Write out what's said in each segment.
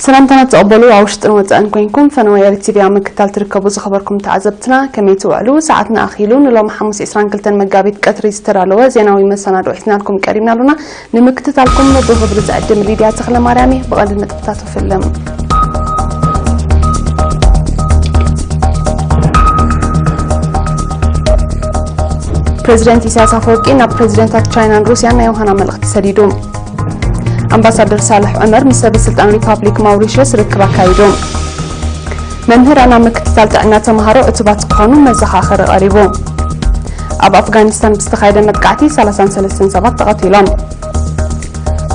ሰላምታና ትቐበሉ ኣብ ውሽጥን ወጻእን ኮይንኩም ፈነወ ኤሪ ቲቪ ኣብ ምክትታል ትርከቡ ዝኸበርኩም ተዓዘብትና ከመይ ትውዕሉ? ሰዓትና ኣኺሉ ንሎም ሓሙስ ዕስራን ክልተን መጋቢት ቀትሪ ዝተዳለወ ዜናዊ መሰናዶ ሒዝናልኩም ቀሪብና ኣሉና። ንምክትታልኩም ብኽብሪ ዝዕድም ሊድያ ተኽለ ማርያም እየ። ብቐንዲ ነጥብታቱ ፍልም። ፕሬዚደንት ኢሳያስ ኣፈወርቂ ናብ ፕሬዚደንታት ቻይናን ሩስያን ናይ ዮሃና መልእኽቲ ሰዲዱ። ኣምባሳደር ሳልሕ ዑመር ምስ ሰበ ስልጣን ሪፓብሊክ ማውሪሽስ ርክብ ኣካይዱ። መምህራን ኣብ ምክትታል ጥዕና ተምሃሮ ዕቱባት ክኾኑ መዘኻኸሪ ቀሪቡ። ኣብ ኣፍጋኒስታን ብዝተኻየደ መጥቃዕቲ ሰላሳን ሰለስተን ሰባት ተቐቲሎም።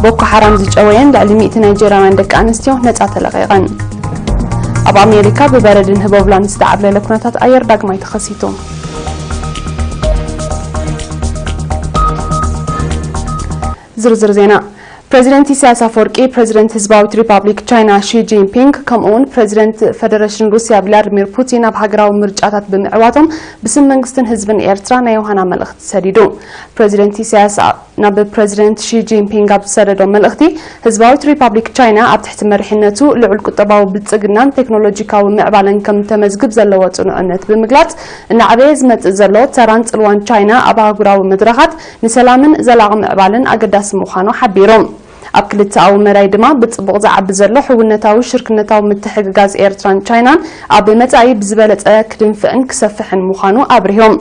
ቦኮ ሓራም ዝጨወየን ልዕሊ ሚእቲ ናይጀርያውያን ደቂ ኣንስትዮ ነጻ ተለቒቐን። ኣብ ኣሜሪካ ብበረድን ህቦብላን ዝተዓብለለ ኩነታት ኣየር ዳግማይ ተኸሲቱ። ዝርዝር ዜና። ፕሬዚደንት ኢሳያስ ኣፈወርቂ ፕሬዚደንት ህዝባዊት ሪፓብሊክ ቻይና ሺ ጂንፒንግ ከምኡውን ፕሬዚደንት ፈደረሽን ሩስያ ቭላድሚር ፑቲን ኣብ ሃገራዊ ምርጫታት ብምዕዋቶም ብስም መንግስትን ህዝብን ኤርትራ ናይ ዮሃና መልእኽቲ ሰዲዱ። ፕሬዚደንት ኢሳያስ ኣ- ናብ ፕሬዚደንት ሺ ጂንፒንግ ኣብ ዝሰደዶ መልእኽቲ፣ ህዝባዊት ሪፓብሊክ ቻይና ኣብ ትሕቲ መሪሕነቱ ልዑል ቁጠባዊ ብልጽግናን ቴክኖሎጂካዊ ምዕባለን ከም ተመዝግብ ዘለዎ ጽኑዕነት ብምግላጽ፣ እናዓበየ ዝመጽእ ዘሎ ተራን ጽልዋን ቻይና ኣብ ኣህጉራዊ መድረኻት ንሰላምን ዘላቒ ምዕባለን ኣገዳሲ ምዃኑ ሓቢሩ። ኣብ ክልተኣዊ መዳይ ድማ ብጽቡቕ ዝዓቢ ዘሎ ሕውነታዊ ሽርክነታዊ ምትሕግጋዝ ኤርትራን ቻይናን ኣብ መጻኢ ብዝበለጸ ክድንፍዕን ክሰፍሕን ምዃኑ ኣብሪሆም።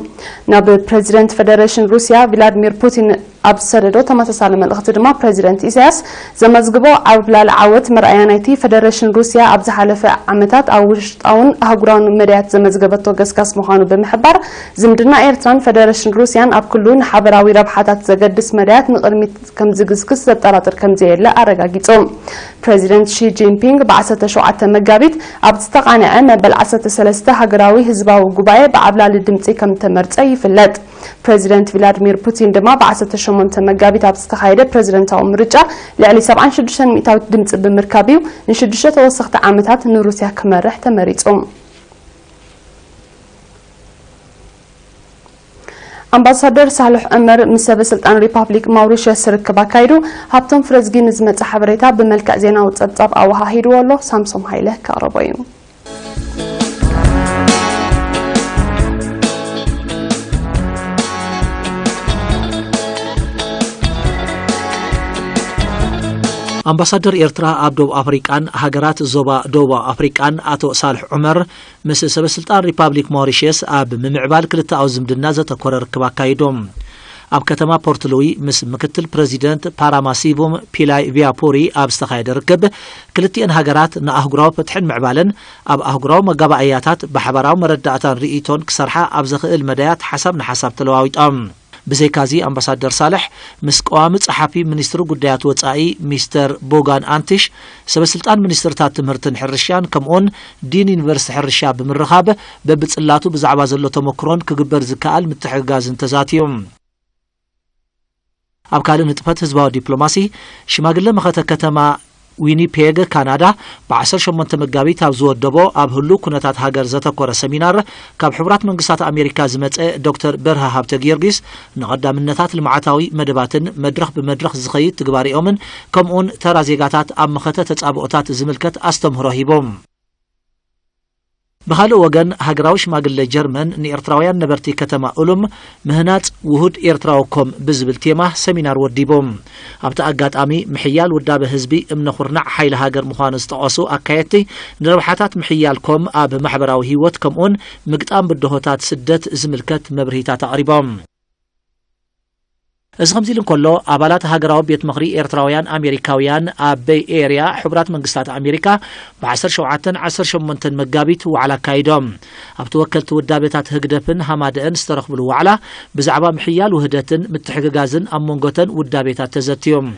ናብ ፕሬዚደንት ፈደረሽን ሩስያ ቪላድሚር ፑቲን ኣብ ዝሰደዶ ተመሳሳሊ መልእኽቲ ድማ ፕሬዚደንት ኢሳያስ ዘመዝግቦ ዓብላሊ ዓወት መርኣያ ናይቲ ፈደረሽን ሩስያ ኣብ ዝሓለፈ ዓመታት ኣብ ውሽጣውን ኣህጉራውን መዳያት ዘመዝገበቶ ገስጋስ ምዃኑ ብምሕባር ዝምድና ኤርትራን ፈደረሽን ሩስያን ኣብ ኩሉ ንሓበራዊ ረብሓታት ዘገድስ መዳያት ንቕድሚት ከም ዝግስግስ ዘጠራጥር ከም ዘየለ ኣረጋጊጹ። ፕሬዚደንት ሺ ጂንፒንግ ብ ዓሰርተ ሸውዓተ መጋቢት ኣብ ዝተቓንዐ መበል ዓሰርተ ሰለስተ ሃገራዊ ህዝባዊ ጉባኤ ብዓብላሊ ድምጺ ከም ተመርጸ ይፍለጥ። ፕሬዚደንት ቪላድሚር ፑቲን ድማ ብ ዓሰርተ ሸሞንተ መጋቢት ኣብ ዝተኻየደ ፕሬዚደንታዊ ምርጫ ልዕሊ ሰብዓን ሽዱሽተን ሚእታዊት ድምጺ ብምርካብ እዩ ንሽዱሽተ ተወሰኽቲ ዓመታት ንሩስያ ክመርሕ ተመሪጹ። ኣምባሳደር ሳልሕ ዑመር ምስ ሰበ ስልጣን ሪፓብሊክ ማውሪሸስ ርክብ ኣካይዱ። ሃብቶም ፍረዝጊ ንዝመጸ ሓበሬታ ብመልክዕ ዜናዊ ጸብጻብ ኣወሃሂድዎ ኣሎ። ሳምሶም ሃይለ ከቕርቦ እዩ። ኣምባሳደር ኤርትራ ኣብ ደቡብ ኣፍሪቃን ሃገራት ዞባ ደቡብ ኣፍሪቃን ኣቶ ሳልሕ ዑመር ምስ ሰበ ስልጣን ሪፓብሊክ ማውሪሽስ ኣብ ምምዕባል ክልተኣዊ ዝምድና ዘተኮረ ርክብ ኣካይዶም። ኣብ ከተማ ፖርት ሉዊ ምስ ምክትል ፕረዚደንት ፓራማሲቡም ፒላይ ቪያፖሪ ኣብ ዝተኻየደ ርክብ፣ ክልቲኤን ሃገራት ንኣህጉራዊ ፍትሕን ምዕባለን ኣብ ኣህጉራዊ መጋባእያታት ብሓባራዊ መረዳእታን ርእይቶን ክሰርሓ ኣብ ዘኽእል መዳያት ሓሳብ ንሓሳብ ተለዋዊጦም። ብዘይካዚ ኣምባሳደር ሳልሕ ምስ ቀዋሚ ጸሓፊ ሚኒስትሪ ጉዳያት ወጻኢ ሚስተር ቦጋን ኣንቲሽ፣ ሰበ ስልጣን ሚኒስትርታት ትምህርትን ሕርሻን ከምኡውን ዲን ዩኒቨርሲቲ ሕርሻ ብምርኻብ በብጽላቱ ብዛዕባ ዘሎ ተመክሮን ክግበር ዝከኣል ምትሕግጋዝን ተዛትዮም። ኣብ ካልእ ንጥፈት ህዝባዊ ዲፕሎማሲ፣ ሽማግለ መኸተ ከተማ ዊኒፔግ ካናዳ ብ ዓሰርተ ሸሞንተ መጋቢት ኣብ ዝወደቦ ኣብ ህሉው ኩነታት ሃገር ዘተኮረ ሰሚናር ካብ ሕቡራት መንግስታት ኣሜሪካ ዝመጸ ዶክተር በርሀ ሃብተ ጊዮርጊስ ንቐዳምነታት ልምዓታዊ መደባትን መድረኽ ብመድረኽ ዝኸይድ ትግባሬኦምን ከምኡውን ተራ ዜጋታት ኣብ መኸተ ተጻብኦታት ዝምልከት ኣስተምህሮ ሂቦም። ብኻልእ ወገን፣ ሃገራዊ ሽማግለ ጀርመን ንኤርትራውያን ነበርቲ ከተማ ኡሉም ምህናጽ ውሁድ ኤርትራዊ ኮም ብዝብል ቴማ ሰሚናር ወዲቦም። ኣብቲ ኣጋጣሚ፣ ምሕያል ውዳበ ህዝቢ እምነ ኩርናዕ ሓይሊ ሃገር ምዃኑ ዝጠቐሱ ኣካየድቲ፣ ንረብሓታት ምሕያል ኮም ኣብ ማሕበራዊ ህይወት ከምኡውን ምግጣም ብድሆታት ስደት ዝምልከት መብርሂታት ኣቕሪቦም። እዚ ከምዚ ኢሉ እንከሎ፣ ኣባላት ሃገራዊ ቤት ምኽሪ ኤርትራውያን ኣሜሪካውያን ኣብ ቤይ ኤርያ ሕቡራት መንግስታት ኣሜሪካ ብ ዓሰርተ ሸውዓተን ዓሰርተ ሸሞንተን መጋቢት ዋዕላ ኣካይዶም። ኣብቲ ወከልቲ ውዳቤታት ህግደፍን ሃማደአን ዝተረኽብሉ ዋዕላ፣ ብዛዕባ ምሕያል ውህደትን ምትሕግጋዝን ኣብ መንጎተን ውዳቤታት ተዘትዮም።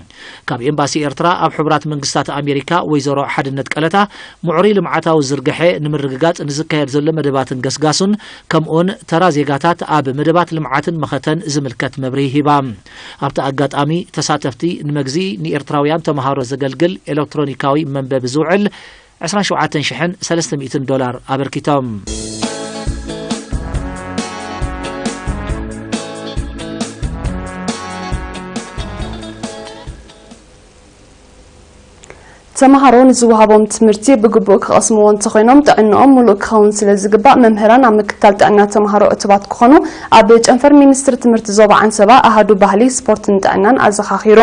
ካብ ኤምባሲ ኤርትራ ኣብ ሕቡራት መንግስታት ኣሜሪካ ወይዘሮ ሓድነት ቀለታ፣ ምዕሩይ ልምዓታዊ ዝርግሐ ንምርግጋጽ ንዝካየድ ዘሎ መደባትን ገስጋሱን፣ ከምኡውን ተራ ዜጋታት ኣብ መደባት ልምዓትን መኸተን ዝምልከት መብርሂ ሂባ። ኣብቲ ኣጋጣሚ፣ ተሳተፍቲ ንመግዚ ንኤርትራውያን ተምሃሮ ዘገልግል ኤሌክትሮኒካዊ መንበቢ ዝውዕል ዕስራን ሸውዓተን ሽሕን ሰለስተ ሚእትን ዶላር ኣበርኪቶም። ተምሃሮ ንዝወሃቦም ትምህርቲ ብግቡእ ክቐስምዎ እንተኾይኖም፣ ጥዕንኦም ምሉእ ክኸውን ስለ ዝግባእ፣ መምህራን ኣብ ምክትታል ጥዕና ተምሃሮ ዕቱባት ክኾኑ ኣብ ጨንፈር ሚኒስትሪ ትምህርቲ ዞባ ዓንሰባ ኣሃዱ ባህሊ፣ ስፖርትን ጥዕናን ኣዘኻኺሩ።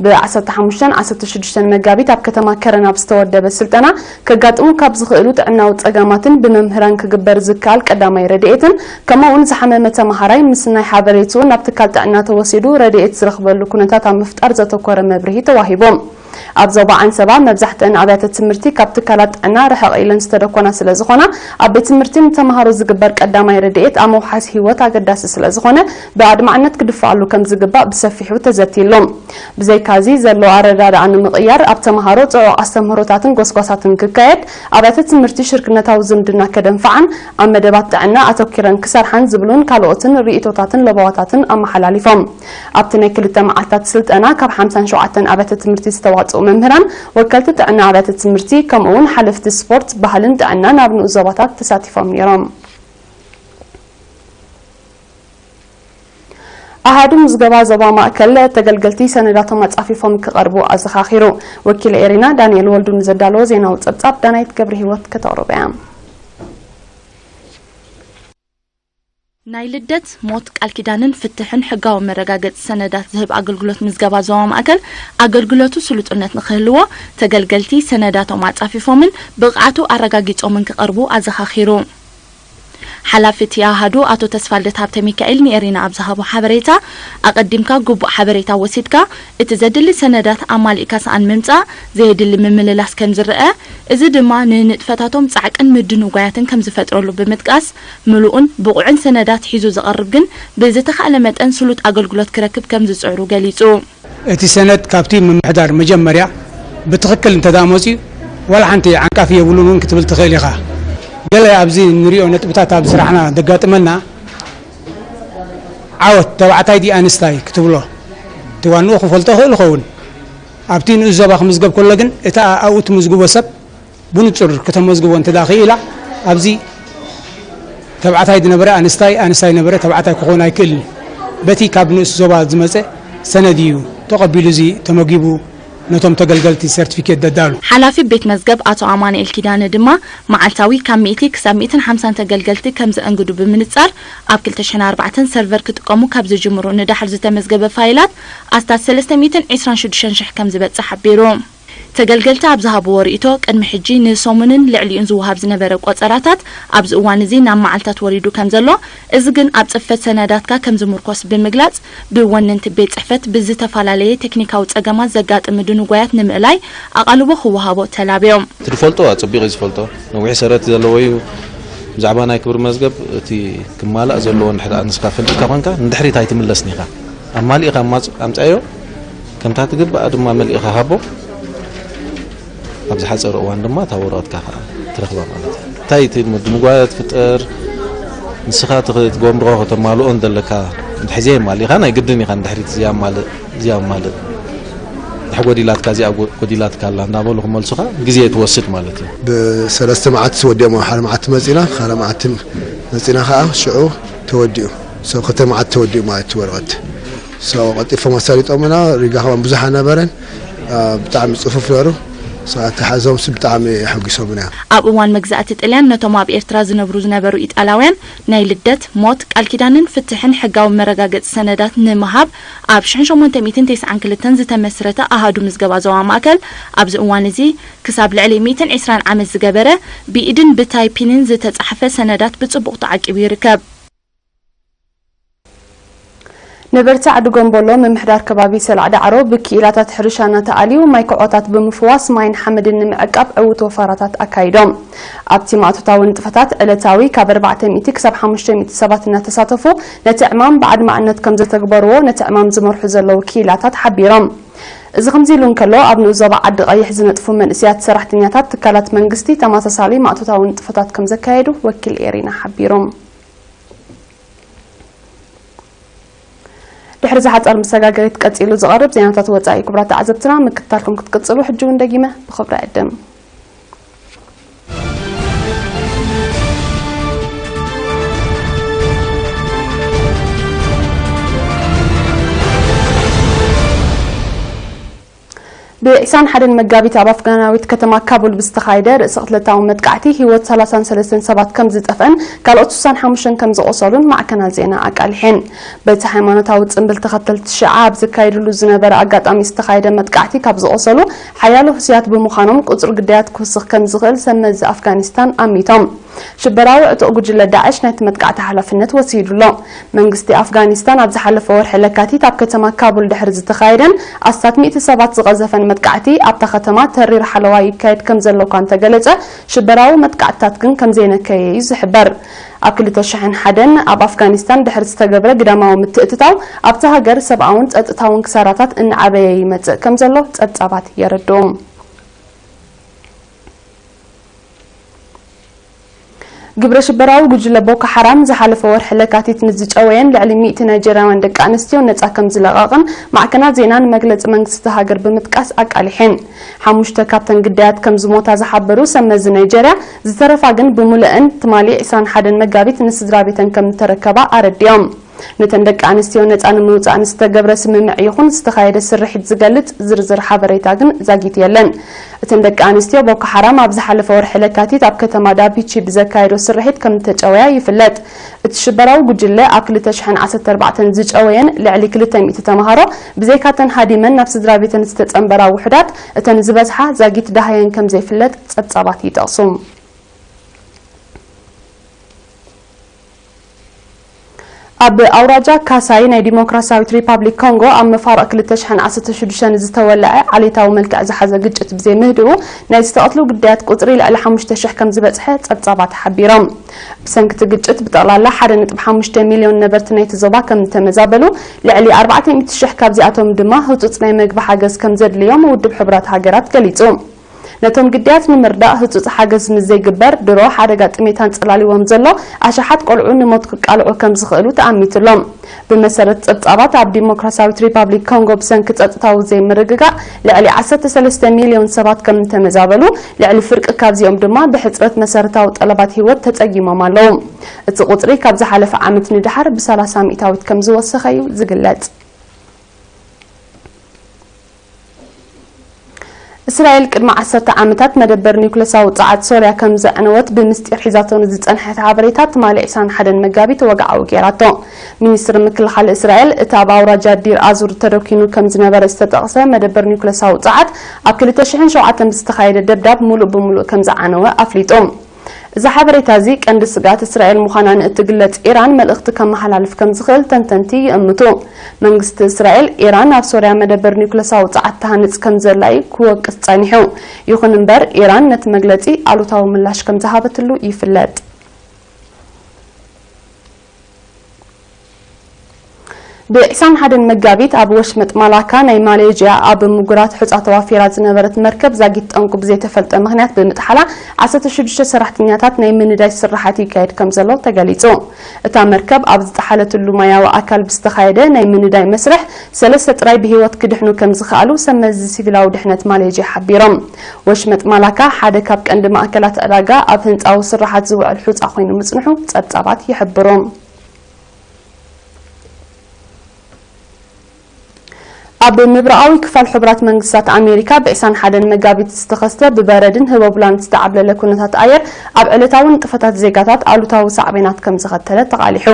ብ ዓሰርተ ሓሙሽተን ዓሰርተ ሽዱሽተን መጋቢት ኣብ ከተማ ከረን ኣብ ዝተወደበ ስልጠና፣ ከጋጥሙ ካብ ዝኽእሉ ጥዕናዊ ጸገማትን ብመምህራን ክግበር ዝከኣል ቀዳማይ ረድኤትን፣ ከምኡ'ውን ዝሓመመ ተመሃራይ ምስናይ ሓበሬትኡ ናብ ትካል ጥዕና ተወሲዱ ረድኤት ዝረኽበሉ ኩነታት ኣብ ምፍጣር ዘተኮረ መብርሂ ተዋሂቡ። ኣብ ዞባ ዓንሰባ መብዛሕትአን ኣብያተ ትምህርቲ ካብ ትካላት ጥዕና ርሕቕ ኢለን ዝተደኮና ስለ ዝኾና፣ ኣብ ቤት ትምህርቲ ንተምሃሮ ዝግበር ቀዳማይ ረድኤት ኣብ ምውሓስ ህይወት ኣገዳሲ ስለ ዝኾነ፣ ብኣድማዕነት ክድፍኣሉ ከም ዝግባእ ብሰፊሑ ተዘትይሉ። ብዘይካዚ፣ ዘሎ ኣረዳድኣ ንምቕያር፣ ኣብ ተምሃሮ ጽዑቕ ኣስተምህሮታትን ጎስጓሳትን ክካየድ፣ ኣብያተ ትምህርቲ ሽርክነታዊ ዝምድና ከደንፍዓን ኣብ መደባት ጥዕና ኣተኲረን ክሰርሓን ዝብሉን ካልኦትን ርእይቶታትን ለበዋታትን ኣመሓላሊፎም። ኣብቲ ናይ ክልተ መዓልታት ስልጠና፣ ካብ ሓምሳን ሸውዓተን ኣብያተ ትምህርቲ ዝተዋጽኡ መምህራን፣ ወከልቲ ጥዕና ኣብያተ ትምህርቲ፣ ከምኡ'ውን ሓለፍቲ ስፖርት፣ ባህልን ጥዕናን ኣብ ንኡስ ዞባታት ተሳቲፎም ነይሮም። ኣሃዱ ምዝገባ ዞባ ማእከል፣ ተገልገልቲ ሰነዳቶም ኣጻፊፎም ክቐርቡ ኣዘኻኺሩ። ወኪል ኤሪና ዳንኤል ወልዱ ንዘዳለዎ ዜናዊ ጸብጻብ፣ ዳናይት ገብረ ህይወት ከተቕርቦ እያ። ናይ ልደት፣ ሞት፣ ቃል ኪዳንን ፍትሕን ሕጋዊ መረጋገጺ ሰነዳት ዝህብ ኣገልግሎት ምዝገባ ዞባ ማእከል፣ ኣገልግሎቱ ስሉጥነት ንኽህልዎ፣ ተገልገልቲ ሰነዳቶም ኣጻፊፎምን ብቕዓቱ ኣረጋጊጾምን ክቐርቡ ኣዘኻኺሩ። ሓላፊ እቲ ኣሃዱ ኣቶ ተስፋልደት ሃብተ ሚካኤል ንኤሪና ኣብ ዝሃቦ ሓበሬታ፣ ኣቐዲምካ ግቡእ ሓበሬታ ወሲድካ፣ እቲ ዘድሊ ሰነዳት ኣማሊእካ ሰኣን ምምጻእ፣ ዘየድሊ ምምልላስ ከም ዝረአ፣ እዚ ድማ ንንጥፈታቶም ጻዕቅን ምድንጓያትን ከም ዝፈጥረሉ ብምጥቃስ፣ ምሉእን ብቑዕን ሰነዳት ሒዙ ዝቐርብ ግን ብዝተኻእለ መጠን ስሉጥ ኣገልግሎት ክረክብ ከም ዝጽዕሩ ገሊጹ። እቲ ሰነድ ካብቲ ምምሕዳር መጀመርያ ብትኽክል እንተ ደኣ መጺኡ፣ ዋላ ሓንቲ ዓንቃፊ የብሉን እውን ክትብል ትኽእል ኢኻ። ገለ ኣብዚ እንሪኦ ነጥብታት ኣብ ስራሕና ዘጋጥመና፣ ዓወት ተባዕታይ ድዩ ኣንስታይ ክትብሎ፣ እቲ ዋንኡ ክፈልጦ ይኽእል ይኸውን። ኣብቲ ንኡስ ዞባ ክምዝገብ ከሎ ግን፣ እቲ ኣብኡ ትምዝግቦ ሰብ ብንጹር ከተመዝግቦ እንተ ደኣ ክኢላ፣ ኣብዚ ተባዕታይ ዝነበረ ኣንስታይ፣ ኣንስታይ ነበረ ተባዕታይ ክኾን ኣይክእልን። በቲ ካብ ንኡስ ዞባ ዝመጸ ሰነድ እዩ ተቐቢሉ፣ እዚ ተመጊቡ ነቶም ተገልገልቲ ሰርቲፊኬት ዘዳሉ። ሓላፊ ቤት መዝገብ ኣቶ ኣማኑኤል ኪዳነ ድማ፣ መዓልታዊ ካብ ሚእቲ ክሳብ ሚእትን ሓምሳን ተገልገልቲ ከም ዘእንግዱ ብምንጻር፣ ኣብ ክልተ ሽሕን ኣርባዕተን ሰርቨር ክጥቀሙ ካብ ዝጅምሩ ንዳሕር ዝተመዝገበ ፋይላት ኣስታት ሰለስተ ሚእትን ዕስራን ሽዱሽተን ሽሕ ከም ዝበጽሕ ሓቢሩ። ተገልገልቲ ኣብ ዝሃብዎ ርእይቶ፣ ቅድሚ ሕጂ ንሰሙንን ልዕሊኡን ዝወሃብ ዝነበረ ቆጸራታት፣ ኣብዚ እዋን እዚ ናብ መዓልታት ወሪዱ ከም ዘሎ፣ እዚ ግን ኣብ ጽፈት ሰነዳትካ ከም ዝምርኮስ ብምግላጽ፣ ብወነንቲ ቤት ጽሕፈት ብዝተፈላለየ ቴክኒካዊ ጸገማት ዘጋጥም ምድንጓያት ንምእላይ ኣቓልቦ ክወሃቦ ተላብዮም። እቲ ዝፈልጦ ኣጸቢቑ እዩ ዝፈልጦ። ነዊሕ ሰረት ዘለዎ እዩ። ብዛዕባ ናይ ክብሪ መዝገብ እቲ ክማላእ ዘለዎ እንድሕር ደኣ ንስኻ ፈሊጥካ ኮንካ፣ ንድሕሪት ኣይትምለስን ኢኻ። ኣማሊእኻ ኣማጽ-፣ ኣምጻዮ፣ ከምታ ትግባእ ድማ መሊእኻ ሃቦ። ኣብ ዝሓጸረ እዋን ድማ እታ ወረቐትካ ኸኣ ትረኽባ ማለት እዩ። እንታይ እቲ ምድንጓያት ፍጠር፣ ንስኻ ትኽ-፣ ትገብሮ ከተማልኦ እንደለካ፣ እንድሕር ዘየማሊእኻ ናይ ግድን ኢኻ ንድሕሪት እዚኣ ኣማልእ፣ እዚኣ ኣማልእ። እንድሕር ጎዲላትካ፣ እዚኣ ጎ-፣ ጎዲላትካ ኣላ እንዳበሉ ክመልሱኻ ግዜ ትወስድ ማለት እዩ። ብሰለስተ መዓልቲ ወዲኦም፣ ሓደ መዓልቲ መጺና፣ ካልእ መዓልቲ መጺና ኸኣ ሽዑ ተወዲኡ። So ክልተ መዓልቲ ተወዲኡ ማለት እዩ ወረቐት። So ቀልጢፎም ኣሳሊጦምና፣ ሪጋ ከማን ብዙሕ ኣነበረን፣ አ፣ ብጣዕሚ ጽፉፍ ነይሩ። So ኣተሓሕዞምሲ ብጣዕሚ ኣሐጒሶምና እዮም። ኣብ እዋን መግዛእቲ ጥልያን ነቶም ኣብ ኤርትራ ዝነብሩ ዝነበሩ ኢጣልያውያን ናይ ልደት፣ ሞት፣ ቃል ኪዳንን ፍትሕን ሕጋዊ መረጋገጺ ሰነዳት ንምሃብ ኣብ ሽሕን ሸሞንተ ሚእትን ተስዓን ክልተን ዝተመስረተ ኣሃዱ ምዝገባ ዞባ ማእከል፣ ኣብዚ እዋን እዚ ክሳብ ልዕሊ ሚእትን ዕስራን ዓመት ዝገበረ ብኢድን ብታይፒንን ዝተጻሕፈ ሰነዳት ብጽቡቕ ተዓቂቡ ይርከብ። ነበርቲ ዓዲ ጎንቦሎ ምምሕዳር ከባቢ ሰላዕ ዳዕሮ ብክኢላታት ሕርሻ እናተኣልዩ ማይ ክዖታት ብምፍዋስ ማይን ሓመድን ንምዕቃብ ዕዉት ወፈራታት ኣካይዶም። ኣብቲ ማእቶታዊ ንጥፈታት ዕለታዊ ካብ ኣርባዕተ ሚእቲ ክሳብ ሓሙሽተ ሚእቲ ሰባት እናተሳተፉ ነቲ ዕማም ብኣድማዕነት ከም ዘተግበርዎ ነቲ ዕማም ዝመርሑ ዘለዉ ክኢላታት ሓቢሮም። እዚ ከምዚ ኢሉ እንከሎ፣ ኣብ ንኡስ ዞባ ዓዲ ቀይሕ ዝነጥፉ መንእሰያት ሰራሕተኛታት ትካላት መንግስቲ ተመሳሳሊ ማእቶታዊ ንጥፈታት ከም ዘካየዱ ወኪል ኤሪና ሓቢሮም። ድሕሪ እዚ ሓጻር መሰጋገሪት ቀጺሉ ዝቐርብ ዜናታት ወጻኢ። ክቡራት ተዓዘብትና፣ ምክትታልኩም ክትቅጽሉ ሕጂ እውን ደጊመ ብኽብሪ እዕድም። ብ21 መጋቢት ኣብ ኣፍጋናዊት ከተማ ካቡል ብዝተኻየደ ርእሰ ቅትለታዊ መጥቃዕቲ ህይወት 33 ሰባት ከም ዝጠፍአን ካልኦት 65 ከም ዝቆሰሉን ማዕከናት ዜና ኣቃሊሐን። በቲ ሃይማኖታዊ ጽምብል ተኸተልቲ ሽዓ ኣብ ዝካየድሉ ዝነበረ ኣጋጣሚ ዝተኻየደ መጥቃዕቲ ካብ ዝቆሰሉ ሓያሎ ህሱያት ብምዃኖም ቁጽሪ ግዳያት ክውስኽ ከም ዝኽእል ሰብ መዚ ኣፍጋኒስታን ኣሚቶም። ሽበራዊ ዕጡቕ ጉጅለ ዳዕሽ ናይቲ መጥቃዕቲ ሓላፍነት ወሲዱ ኣሎ። መንግስቲ ኣፍጋኒስታን ኣብ ዝሓለፈ ወርሒ ለካቲት ኣብ ከተማ ካቡል ድሕሪ ዝተኻየደን ኣስታት ሚእቲ ሰባት ዝቐዘፈን መጥቃዕቲ ኣብታ ከተማ ተሪር ሓለዋ ይካየድ ከም ዘሎ እኳ እንተገለጸ፣ ሽበራዊ መጥቃዕትታት ግን ከም ዘይነከየ እዩ ዝሕበር። ኣብ 2001 ኣብ ኣፍጋኒስታን ድሕሪ ዝተገብረ ግዳማዊ ምትእትታው ኣብታ ሃገር ሰብኣውን ጸጥታውን ክሳራታት እናዓበየ ይመጽእ ከም ዘሎ ጸብጻባት የረድኡ። ግብረ ሽበራዊ ጉጅለ ቦኮ ሓራም ዝሓለፈ ወርሒ ለካቲት ንዝጨወየን ልዕሊ ሚእቲ ናይጀርያውያን ደቂ ኣንስትዮ ነጻ ከም ዝለቐቕን ማዕከናት ዜና ንመግለጺ መንግስቲ እታ ሃገር ብምጥቃስ ኣቃሊሐን። ሓሙሽተ ካብተን ግዳያት ከም ዝሞታ ዝሓበሩ ሰብ መዚ ናይጀርያ፣ ዝተረፋ ግን ብምሉእን ትማሊ 21 መጋቢት ንስድራ ቤተን ከም እተረከባ ኣረዲኦም። ነተን ደቂ ኣንስትዮ ነጻ ንምውጻእ ንዝተገብረ ስምምዕ ይኹን ዝተኻየደ ስርሒት ዝገልጽ ዝርዝር ሓበሬታ ግን ዛጊት የለን። እተን ደቂ ኣንስትዮ ቦኮ ሓራም ኣብ ዝሓለፈ ወርሒ ለካቲት ኣብ ከተማ ዳፒቺ ብዘካየዶ ስርሒት ከም እተጨወያ ይፍለጥ። እቲ ሽበራዊ ጉጅለ ኣብ 2014 ዝጨወየን ልዕሊ 200 ተምሃሮ ብዘይካተን ሃዲመን ናብ ስድራ ቤተን ዝተጸንበራ ውሑዳት፣ እተን ዝበዝሓ ዛጊት ደሃየን ከም ዘይፍለጥ ጸብጻባት ይጠቕሱ። ኣብ ኣውራጃ ካሳይ ናይ ዲሞክራሲያዊት ሪፓብሊክ ኮንጎ ኣብ መፋርቕ 2016 ዝተወለዐ ዓሌታዊ መልክዕ ዝሓዘ ግጭት ብዘይምህድኡ ናይ ዝተቐትሉ ግዳያት ቁጽሪ ልዕሊ 5,000 ከም ዝበጽሐ ጸብጻባት ሓቢሮም። ብሰንኪ እቲ ግጭት ብጠቕላላ 1.5 ሚልዮን ነበርቲ ናይቲ ዞባ ከም ዝተመዛበሉ፣ ልዕሊ 400,000 ካብዚኣቶም ድማ ህጹጽ ናይ መግቢ ሓገዝ ከም ዘድልዮም ውድብ ሕቡራት ሃገራት ገሊጹ። ነቶም ግዳያት ንምርዳእ ህጹጽ ሓገዝ ምስ ዘይግበር ድሮ ሓደጋ ጥሜት ኣንጸላልዎም ዘሎ ኣሽሓት ቆልዑ ንሞት ክቃልዑ ከም ዝኽእሉ ተኣሚቱ ኣሎ። ብመሰረት ጸብጻባት ኣብ ዲሞክራሲያዊት ሪፓብሊክ ኮንጎ ብሰንኪ ጸጥታዊ ዘይምርግጋእ ልዕሊ 13 ሚልዮን ሰባት ከም እተመዛበሉ፣ ልዕሊ ፍርቂ ካብዚኦም ድማ ብሕጽረት መሰረታዊ ጠለባት ህይወት ተጸጊሞም ኣለዉ። እቲ ቁጽሪ ካብ ዝሓለፈ ዓመት ንደሓር ብ30 ሚእታዊት ከም ዝወሰኸ እዩ ዝግለጽ። እስራኤል ቅድሚ ዓሰርተ ዓመታት መደበር ኒውክለሳዊ ጸዓት ሶርያ ከም ዘዕነወት ብምስጢር ሒዛቶ ንዝጸንሐት ሓበሬታ ትማሊ 21 መጋቢት ወግዓዊ ገይራቶ። ሚኒስትሪ ምክልኻል እስራኤል እቲ ኣብ ኣውራጃ ዲር ኣዙር ተደኪኑ ከም ዝነበረ ዝተጠቕሰ መደበር ኒውክለሳዊ ጸዓት ኣብ 2007 ብዝተኻየደ ደብዳብ ሙሉእ ብሙሉእ ከም ዝዓነወ ኣፍሊጡ። እዚ ሓበሬታ እዚ ቀንዲ ስግኣት እስራኤል ምዃና ንእትግለጽ ኢራን መልእኽቲ ከመሓላልፍ ከም ዝኽእል ተንተንቲ ይእምቱ። መንግስቲ እስራኤል፣ ኢራን ኣብ ሶርያ መደበር ኒውክለሳዊ ጸዓት ትሃንጽ ከም ዘላ እዩ ክወቅስ ጸኒሑ። ይኹን እምበር፣ ኢራን ነቲ መግለጺ ኣሉታዊ ምላሽ ከም ዝሃበትሉ ይፍለጥ። ብ21 መጋቢት ኣብ ወሽመጥ ማላካ ናይ ማሌዥያ ኣብ ምጉራት ሑጻ ተዋፊራ ዝነበረት መርከብ ዛጊት ጠንቁ ብዘይተፈልጠ ምኽንያት ብምጥሓላ 16 ሰራሕተኛታት ናይ ምንዳይ ስራሓት ይካየድ ከም ዘሎ ተገሊጹ። እታ መርከብ ኣብ ዝጠሓለትሉ ማያዊ ኣካል ብዝተኻየደ ናይ ምንዳይ መስርሕ ሰለስተ ጥራይ ብህይወት ክድሕኑ ከም ዝኸኣሉ ሰብ መዚ ሲቪላዊ ድሕነት ማሌዥያ ሓቢሮም። ወሽመጥ ማላካ ሓደ ካብ ቀንዲ ማእከላት ዕዳጋ ኣብ ህንጻዊ ስራሓት ዝውዕል ሑጻ ኮይኑ ምጽንሑ ጸብጻባት ይሕብሩ። ኣብ ምብራቓዊ ክፋል ሕቡራት መንግስታት ኣሜሪካ ብ21 መጋቢት ዝተኸስተ ብበረድን ህቦብላን ዝተዓብለለ ኩነታት ኣየር ኣብ ዕለታዊ ንጥፈታት ዜጋታት ኣሉታዊ ሳዕቤናት ከም ዘኸተለ ተቓሊሑ።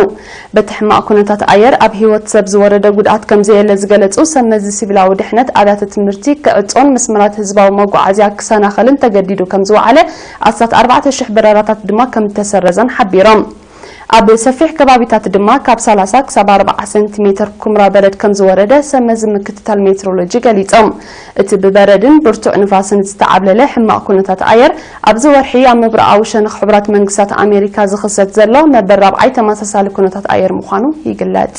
በቲ ሕማቕ ኩነታት ኣየር ኣብ ህይወት ሰብ ዝወረደ ጉድኣት ከም ዘየለ ዝገለጹ ሰብ መዚ ሲቪላዊ ድሕነት ኣብያተ ትምህርቲ ክዕጾን መስመራት ህዝባዊ መጓዓዝያ ክሰናኸልን ተገዲዱ ከም ዝወዓለ ኣስታት 4,000 በረራታት ድማ ከም እተሰረዘን ሓቢሮም። ኣብ ሰፊሕ ከባቢታት ድማ ካብ 30 ክሳብ 40 ሰንቲሜተር ኩምራ በረድ ከም ዝወረደ ሰብ መዚ ምክትታል ሜትሮሎጂ ገሊጾም። እቲ ብበረድን ብርቱዕ ንፋስን ዝተዓብለለ ሕማቕ ኩነታት ኣየር ኣብዚ ወርሒ ኣብ ምብራቓዊ ሸነኽ ሕቡራት መንግስታት ኣሜሪካ ዝኽሰት ዘሎ መበል ራብዓይ ተመሳሳሊ ኩነታት ኣየር ምዃኑ ይግለጽ።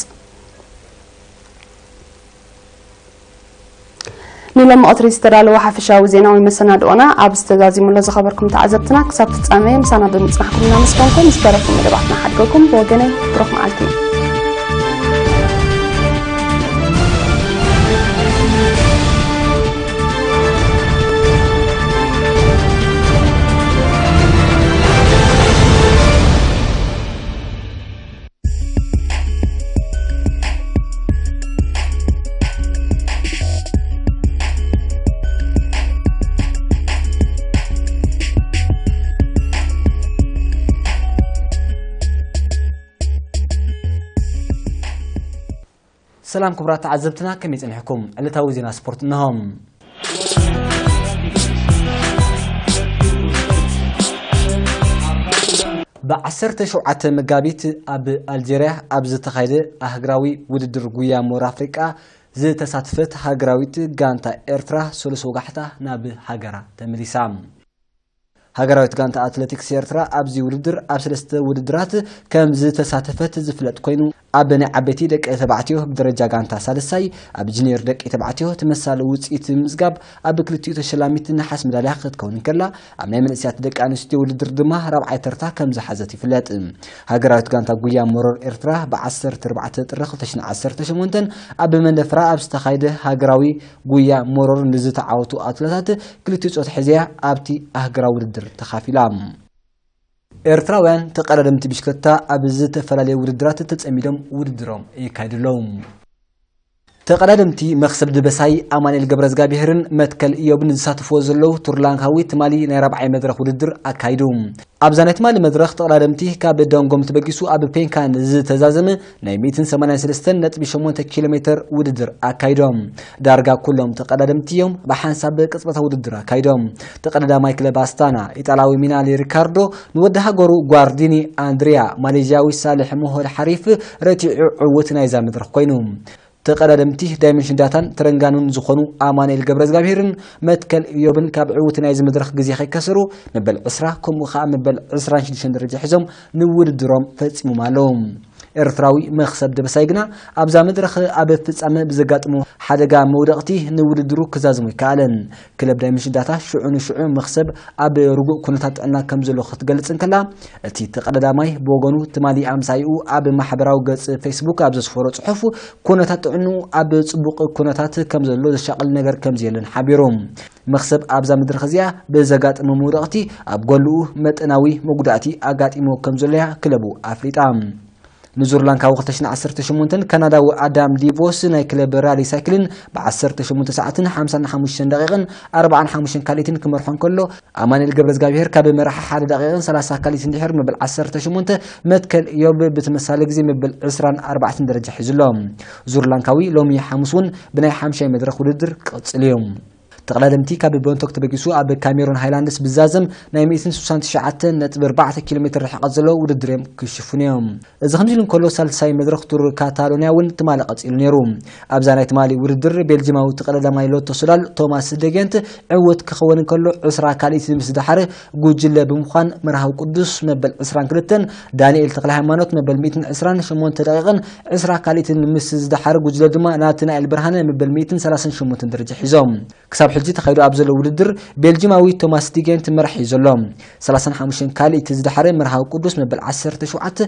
ንሎሚ ቀትሪ ዝተዳለወ ሓፈሻዊ ዜናዊ መሰናድኦና ኣብዚ ተዛዚሙ ኣሎ። ዝኸበርኩም ተዓዘብትና፣ ክሳብ ፍጻመ ምሳና ብምጽናሕኩም እናመስገንኩ፣ ምስ ተረፉ መደባትና ሓድገኩም። ብወገነይ ብሩኽ መዓልቲ። ሰላም ክቡራት ተዓዘብትና፣ ከመይ ጸኒሕኩም? ዕለታዊ ዜና ስፖርት እንሆ። ብ ዓሰርተ ሸውዓተ መጋቢት ኣብ ኣልጀርያ ኣብ ዝተኻየደ ኣህግራዊ ውድድር ጉያ ሞር ኣፍሪቃ ዝተሳተፈት ሃገራዊት ጋንታ ኤርትራ ሰሉስ ወጋሕታ ናብ ሃገራ ተመሊሳ። ሃገራዊት ጋንታ ኣትሌቲክስ ኤርትራ ኣብዚ ውድድር ኣብ ሰለስተ ውድድራት ከም ዝተሳተፈት ዝፍለጥ ኮይኑ፣ ኣብ ናይ ዓበይቲ ደቂ ተባዕትዮ ብደረጃ ጋንታ ሳልሳይ፣ ኣብ ጁኒየር ደቂ ተባዕትዮ ተመሳሳሊ ውጽኢት ብምምዝጋብ ኣብ ክልቲኡ ተሸላሚት ነሓስ መዳልያ ክትከውን እንከላ፣ ኣብ ናይ መንእሰያት ደቂ ኣንስትዮ ውድድር ድማ ራብዓይ ተርታ ከም ዝሓዘት ይፍለጥ። ሃገራዊት ጋንታ ጉያ መሮር ኤርትራ ብ ዓሰርተ ኣርባዕተ ጥሪ ክልተ ሽሕን ዓሰርተ ሸሞንተን ኣብ መንደፈራ ኣብ ዝተኻየደ ሃገራዊ ጉያ መሮር ንዝተዓወቱ ኣትለታት ክልቲኡ ጾታ ሒዘያ ኣብቲ ኣህግራዊ ውድድር ተኻፊላ። ኤርትራውያን ተቐዳደምቲ ብሽክለታ ኣብ ዝተፈላለዩ ውድድራት ተጸሚዶም ውድድሮም የካይዱ ኣለዉ። ተቐዳደምቲ መኽሰብ ደበሳይ፣ ኣማኑኤል ገብረዝጋብሄርን መትከል ኢዮብን ዝሳተፍዎ ዘለዉ ቱር ላንካዊ ትማሊ ናይ ራብዓይ መድረኽ ውድድር ኣካይዱ። ኣብዛ ናይ ትማሊ መድረኽ ተቐዳደምቲ ካብ ደንጎም ተበጊሱ ኣብ ፔንካን ዝተዛዘመ ናይ ሚእትን ሰማንያን ሰለስተን ነጥቢ ሸሞንተ ኪሎ ሜትር ውድድር ኣካይዶም። ዳርጋ ኩሎም ተቐዳደምቲ እዮም ብሓንሳብ ቅጽበታዊ ውድድር ኣካይዶም። ተቐዳዳማይ ክለብ ኣስታና፣ ኢጣልያዊ ሚናሊ ሪካርዶ ንወዲ ሃገሩ ጓርዲኒ ኣንድሪያ፣ ማሌዥያዊ ሳልሕ ሞሆድ ሓሪፍ ረቲዑ ዕዉት ናይዛ መድረኽ ኮይኑ። ተቐዳደምቲ ዳይመንሽን ዳታን ተረንጋኑን ዝኾኑ ኣማኑኤል ገብረዝጋብሄርን መትከል ኢዮብን ካብ ዕዉት ናይዚ መድረኽ ግዜ ከይከሰሩ መበል ዕስራ ከምኡ ኸኣ መበል ዕስራን ሽዱሽተን ደረጃ ሒዞም ንውድድሮም ፈጺሞም ኣለዉ። ኤርትራዊ መኽሰብ ደበሳይ ግና ኣብዛ መድረኽ ኣብ ፍጻመ ብዘጋጥሞ ሓደጋ መውደቕቲ ንውድድሩ ክዛዝሞ ኣይከኣለን። ክለብ ዳይመንሽን ዳታ ሽዑ ንሽዑ መኽሰብ ኣብ ርጉእ ኩነታት ጥዕና ከም ዘሎ ክትገልጽ እንከላ፣ እቲ ተቐዳዳማይ ብወገኑ ትማሊ ኣምሳይኡ ኣብ ማሕበራዊ ገጽ ፌስቡክ ኣብ ዘስፈሮ ጽሑፍ፣ ኩነታት ጥዕንኡ ኣብ ጽቡቕ ኩነታት ከም ዘሎ ዘሻቕል ነገር ከም ዘየለን ሓቢሩ። መኽሰብ ኣብዛ መድረኽ እዚኣ ብዘጋጠመ መውደቕቲ ኣብ ጎልኡ መጠናዊ መጉዳእቲ ኣጋጢሞ ከም ዘሎ እያ ክለቡ ኣፍሊጣ። ንዙር ላንካዊ ክልተ ሽሕን ዓሰርተ ሸሞንተን ካናዳዊ ኣዳም ዲቮስ ናይ ክለብ ራሊ ሳይክልን ብ ዓሰርተ ሸሞንተ ሰዓትን ሓምሳን ሓሙሽተን ደቂቕን ኣርባዓን ሓሙሽተን ካልኢትን ክመርሖ እንከሎ፣ ኣማኑኤል ገብረዝጋብሄር ካብ መራሒ ሓደ ደቂቕን ሰላሳ ካልኢትን ድሕር መበል ዓሰርተ ሸሞንተ፣ መትከል ኢዮብ ብተመሳሳሊ ግዜ መበል ዕስራን ኣርባዕተን ደረጃ ሒዙ ኣሎ። ዙር ላንካዊ ሎሚ ሓሙስ እውን ብናይ ሓምሻይ መድረኽ ውድድር ክቕጽል እዩ። ተቐዳደምቲ ካብ ባንኮክ ተበጊሱ ኣብ ካሜሮን ሃይላንድስ ብዛዘም ናይ ሚእትን ስሳን ትሽዓተን ነጥቢ ኣርባዕተ ኪሎ ሜትር ርሕቀት ዘለዎ ውድድር እዮም ክሽፍኑ እዮም። እዚ ከምዚ ኢሉ እንከሎ፣ ሳልሳይ መድረኽ ቱር ካታሎንያ እውን ትማሊ ቀጺሉ ነይሩ። ኣብዛ ናይ ትማሊ ውድድር ቤልጂማዊ ተቐዳዳማይ ሎቶ ሶዳል ቶማስ ደጌንት ዕዉት ክኸውን እንከሎ፣ ዕስራ ካልኢት ምስ ዝደሓረ ጉጅለ ብምዃን መርሃዊ ቅዱስ መበል ዕስራን ክልተን፣ ዳንኤል ተኽለ ሃይማኖት መበል ሚእትን ዕስራን ሸሞንተ ደቂቕን ዕስራ ካልኢትን ምስ ዝደሓረ ጉጅለ ድማ ናትናኤል ብርሃነ መበል ሚእትን ሰላሳን ሸሞንተን ደረጃ ሒዞም። ክሳብ ሕጂ ተኻይዱ ኣብ ዘሎ ውድድር ቤልጂማዊ ቶማስ ዲጌንት መራሕ እዩ ዘሎ። ሰላሳን ሓሙሽተን ካልኢት ዝደሓረ መርሃዊ ቅዱስ መበል ዓሰርተ ሸውዓተ፣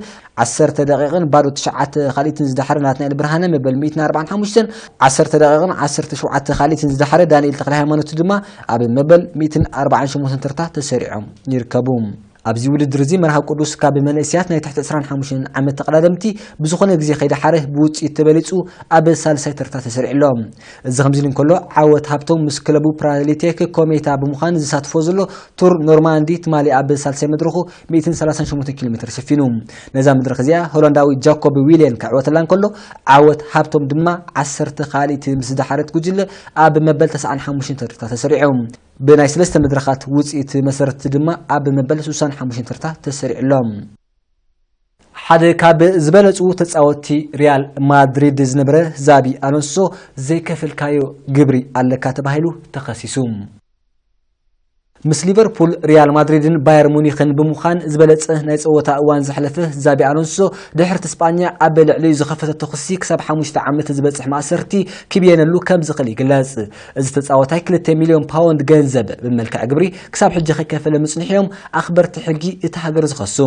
ዓሰርተ ደቂቕን ባዶ ትሽዓተ ካልኢትን ዝደሓረ ናትናኤል ብርሃነ መበል ሚእትን ኣርባዓን ሓሙሽተን፣ ዓሰርተ ደቂቕን ዓሰርተ ሸውዓተ ካልኢትን ዝደሓረ ዳንኤል ተኽለ ሃይማኖት ድማ ኣብ መበል ሚእትን ኣርባዓን ሸሞንተን ተርታ ተሰሪዖም ይርከቡ። ኣብዚ ውድድር እዚ መርሃዊ ቅዱስ ካብ መንእሰያት ናይ ትሕቲ ዕስራን ሓሙሽተን ዓመት ተቐዳደምቲ ብዝኾነ ግዜ ከይደሓረ ብውጽኢት ተበሊጹ ኣብ ሳልሳይ ተርታ ተሰሪዑ ኣሎ። እዚ ከምዚ ኢሉ እንከሎ፣ ዓወት ሃብቶም ምስ ክለቡ ፕራሊቴክ ኮሜታ ብምዃን ዝሳትፎ ዘሎ ቱር ኖርማንዲ ትማሊ ኣብ ሳልሳይ መድረኹ ሚእትን ሰላሳን ሸሞንተን ኪሎ ሜትር ሸፊኑ። ነዛ መድረኽ እዚኣ ሆላንዳዊ ጃኮብ ዊልየን ክዕወተላ እንከሎ፣ ዓወት ሃብቶም ድማ ዓሰርተ ካልኢት ምስ ዝደሓረት ጉጅለ ኣብ መበል ተስዓን ሓሙሽተን ተርታ ተሰሪዑ። ብናይ ሰለስተ መድረኻት ውጽኢት መሰረት ድማ ኣብ መበል ስሳን ሓሙሽተን ተርታ ተሰሪዑ ኣሎ። ሓደ ካብ ዝበለጹ ተጻወትቲ ሪያል ማድሪድ ዝነበረ ዛቢ ኣሎንሶ ዘይከፈልካዮ ግብሪ ኣለካ ተባሂሉ ተኸሲሱ። ምስ ሊቨርፑል፣ ሪያል ማድሪድን ባየር ሙኒኽን ብምዃን ዝበለጸ ናይ ጸወታ እዋን ዘሕለፈ ዛቢ ኣሎንሶ፣ ድሕርቲ ስጳኛ ኣብ ልዕሊኡ ዝኸፈተቶ ክሲ ክሳብ ሓሙሽተ ዓመት ዝበጽሕ ማእሰርቲ ክብየነሉ ከም ዝኽእል ይግለጽ። እዚ ተጻዋታይ ክልተ ሚልዮን ፓውንድ ገንዘብ ብመልክዕ ግብሪ ክሳብ ሕጂ ከይከፈለ ምጽንሑ እዮም ኣኽበርቲ ሕጊ እታ ሃገር ዝኸሱ።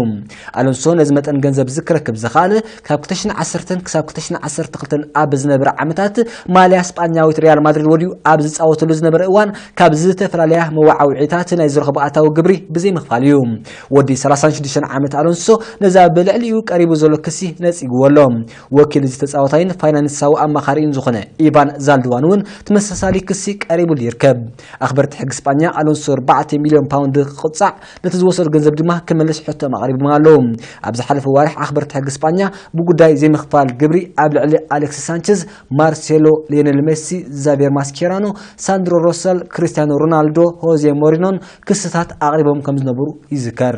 ኣሎንሶ ነዚ መጠን ገንዘብ እዚ ክረክብ ዝኸኣለ ካብ ክልተ ሽሕን ዓሰርተን ክሳብ ክልተ ሽሕን ዓሰርተ ክልተን ኣብ ዝነበረ ዓመታት ማልያ ስጳኛዊት ሪያል ማድሪድ ወድዩ ኣብ ዝጻወተሉ ዝነበረ እዋን ካብ ዝተፈላለያ መወዓውዒታት እቲ ናይ ዝረኽቦ ኣታዊ ግብሪ ብዘይምኽፋል እዩ። ወዲ ሰላሳን ሽዱሽተን ዓመት ኣሎንሶ ነዛ ብልዕሊኡ ቀሪቡ ዘሎ ክሲ ነጺግዎ ኣሎ። ወኪል እዚ ተጻዋታይን ፋይናንሳዊ ኣማኻሪኡን ዝኾነ ኢቫን ዛልድዋን እውን ተመሳሳሊ ክሲ ቀሪቡሉ ይርከብ። ኣኽበርቲ ሕጊ ስጳኛ ኣሎንሶ ኣርባዕተ ሚልዮን ፓውንድ ክቕጻዕ፣ ነቲ ዝወሰዶ ገንዘብ ድማ ክመልስ ሕቶም ኣቕሪቦም ኣለዉ። ኣብ ዝሓለፈ ዋርሕ ኣኽበርቲ ሕጊ ስጳኛ ብጉዳይ ዘይምኽፋል ግብሪ ኣብ ልዕሊ ኣሌክሲስ ሳንቸዝ፣ ማርሴሎ፣ ሊዮኔል ሜሲ፣ ዛቪየር ማስኬራኖ፣ ሳንድሮ ሮሰል፣ ክሪስቲያኖ ሮናልዶ፣ ሆዜ ሞሪኖን ክስታት ኣቕሪቦም ከም ዝነበሩ ይዝከር።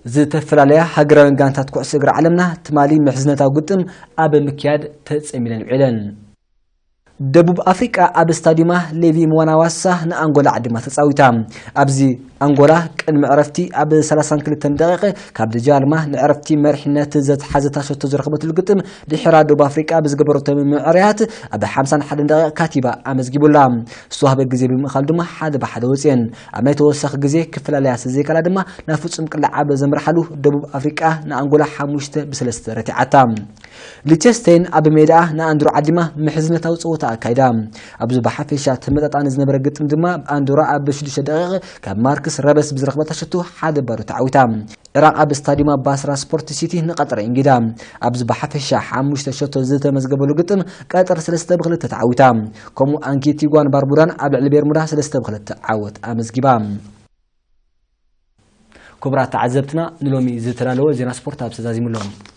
ዝተፈላለያ ሃገራውያን ጋንታት ኩዕሶ እግሪ ዓለምና ትማሊ ምሕዝነታዊ ግጥም ኣብ ምክያድ ተጸሚደን ውዒለን። ደቡብ ኣፍሪቃ ኣብ ስታዲማ ሌቪ ምዋናዋሳ ንኣንጎላ ዓዲማ ተጻዊታ። ኣብዚ ኣንጎላ ቅድሚ ዕረፍቲ ኣብ ሰላሳን ክልተን ደቂቕ ካብ ደጃልማ ንዕረፍቲ መሪሕነት ዘትሓዘታ ሸቶ ዝረኸበትሉ ግጥም ድሕራ ደቡብ ኣፍሪቃ ብዝገበረቶ ምዕርያት ኣብ ሓምሳን ሓደን ደቂቕ ካቲባ ኣመዝጊቡላ። ዝተዋህበ ግዜ ብምእካል ድማ ሓደ ብሓደ ወፅየን። ኣብ ናይ ተወሳኺ ግዜ ክፈላለያ ስለዘይከላ ድማ ናብ ፍጹም ቅላዕ ኣብ ዘምርሓሉ ደቡብ ኣፍሪቃ ንኣንጎላ ሓሙሽተ ብሰለስተ ረቲዓታ። ሊቸስቴን ኣብ ሜዳኣ ንኣንድሮ ዓዲማ ምሕዝነታዊ ጸወታ ኣካይዳ። ኣብዚ ብሓፈሻ ተመጣጣኒ ዝነበረ ግጥም ድማ ኣንዶራ ኣብ ሽዱሽተ ደቂቕ ካብ ማርክስ ረበስ ብዝረኽበታ ሸቶ ሓደ ባዶ ተዓዊታ። ኢራቕ ኣብ ስታዲማ ባስራ ስፖርት ሲቲ ንቐጠር እንጊዳ። ኣብዚ ብሓፈሻ ሓሙሽተ ሸቶ ዝተመዝገበሉ ግጥም ቀጠር ሰለስተ ብክልተ ተዓዊታ። ከምኡ ኣንቲጓን ባርቡዳን ኣብ ልዕሊ ቤርሙዳ ሰለስተ ብክልተ ዓወት ኣመዝጊባ። ክቡራት ተዓዘብትና፣ ንሎሚ ዝተዳለወ ዜና ስፖርት ኣብ ተዛዚሙ ኣሎ።